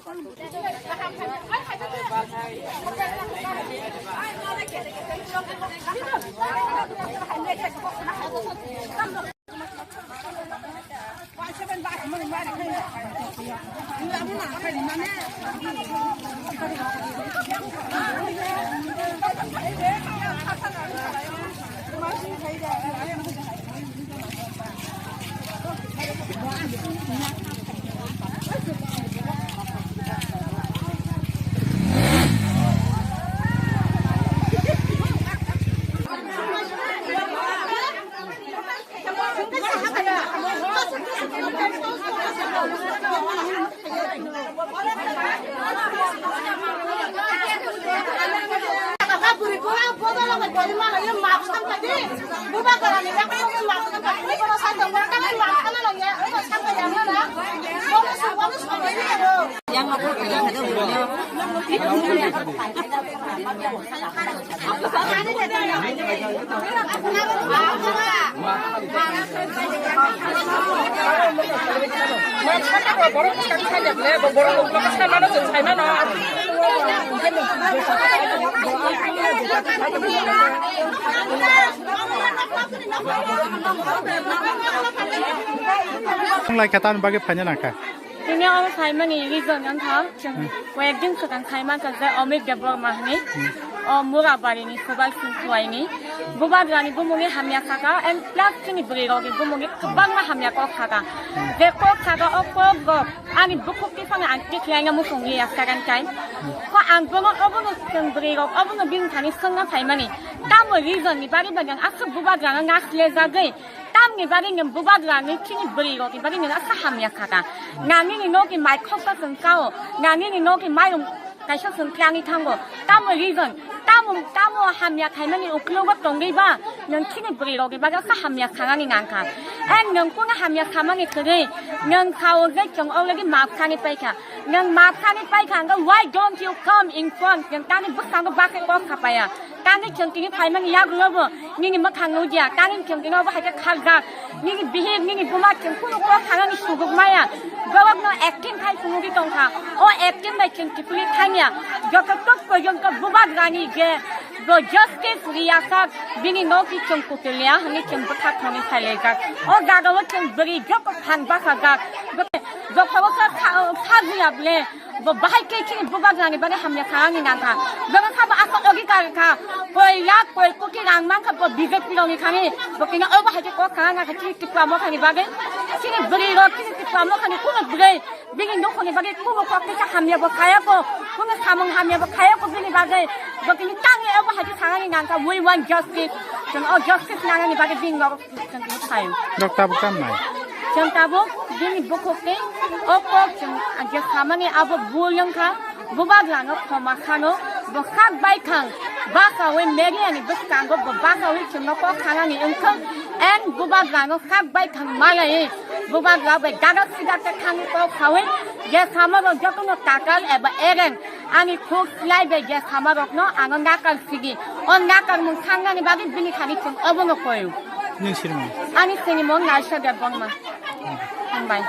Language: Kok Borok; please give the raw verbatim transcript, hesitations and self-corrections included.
Wng lai kha, tamni bagwi phaina nang kha. Tini obo phaimani reason wngkha, chwng Hmm. koyekdin swkang khai mankha je Omik Debbarma hwnwi, Hmm. o Murabari ni Subal Singh Khowai ni. Bubagrani bumungni hamya sakha and plus chini bwrwi rokni bumungni kwbangma hamya kok sakha. Hmm. Je kok sakha o kok rok ani bukhuk tiphano ang tikhlaina muchung liya second time. Hmm. Kho ang bono obono chwng bwrwi rok obono bini thani swngna phaimani. Tamo reason ni bagwi ba nang aswk Bubagrano nasilejagwi Tamni bagwi nwng Bubagrani chini bwrwi rokni bagwi nwng aswk hamya sakha. Nangini nokni mai khoksa chwng kao, nangini nokni mayung kaisa chwng klangwi thango. Tamo reason, tamo, tamo hamya khaimani uklogo tongwi ba nwng chini bwrwi rokni bagwi aswk hamya khanani nangkha. And nwng kunu hamya khamani kwrwi, nwng sao je chwng already maaf khani paikha. Nwng maaf khani paikha, hwnkhe why don't you come in front? Nwng tani bwskango bakhe kok khapaya. Tani chwng tini phaimani yagulo bo nini mwkhang nukya. Tani chwng tini obo hai khe kharjak. Nini bihik, nini buma chwng kunu kok khanani suguk maya. Borokno acting khai phunugwi tongkha. O acting bai chwng kiphilwi thangya. Joto tok porjonto Bubagrani je bo justice riyasak, bini nokni chwng kutuliya hwnwi chwng bwkha thongwi phailaijak. O jagao chwng bwrwi joto thang bachajak. Joto o kha, kha, kha, kha, Bo bahai khe chini Bubagrani bagwi hamya kha ani nangkha. Borok kha bo aswk logi kha, koi lakh koi koti rang mankha bo B J P rokni thani. Bo kini obo hai khe kok kha nangkha chini Tipra mokhani bagwi. Chini bwrwi rok chini Tipra mokhani kunu bwrwi bini nukhungni bagwi kubo kok kisa hamya bo khaya ko. Kunu samung hamya bo khaya ko bini bagwi. Bo kini tangwi obo hai khe kha ani nangkha. We want justice. Chwng o justice nangnani bagwi bini rok Chwng tini phaio. Nok tabuk tam nai? Chwng tabuk bini bukhuk tei o kok chwng je samani abo bul wngkha, Bubagrano khoma khano, bo kak bai khang, bakawi media ni bwskango bo bakawi chwngno kok khanani wngkha, and Bubagrano kak bai khang malai, Bubagra bai dadak sidak khe thangwi kok khawi, je samarok jotono takal eba ereng, Ani khuk slai bai je samarokno ano nakar sigi. O nakarmung thangnani bagwi bini thani chwng obono koyo. Nini sinimung? Ani sinimung Naisha Debbarma. Hambai.